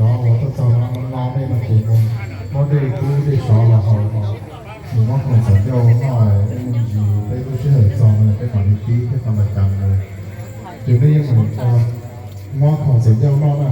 Cov uas tuaj txog no no nej no ces mus muab dej kub dej sov los haus, mus muab khoom txhua ncauj noj, ib me ntsis peb lub sij hawm txog no peb mam li pib thiab tau los cas mus. Ces nej yeej mus muab khoom txhua ncauj noj na.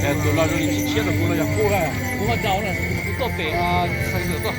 Tus no zoo li tshiab tshiab rau kuv no yog kuv, kuv ho daus na, kuv tuaj pem txhais lwm tuaj.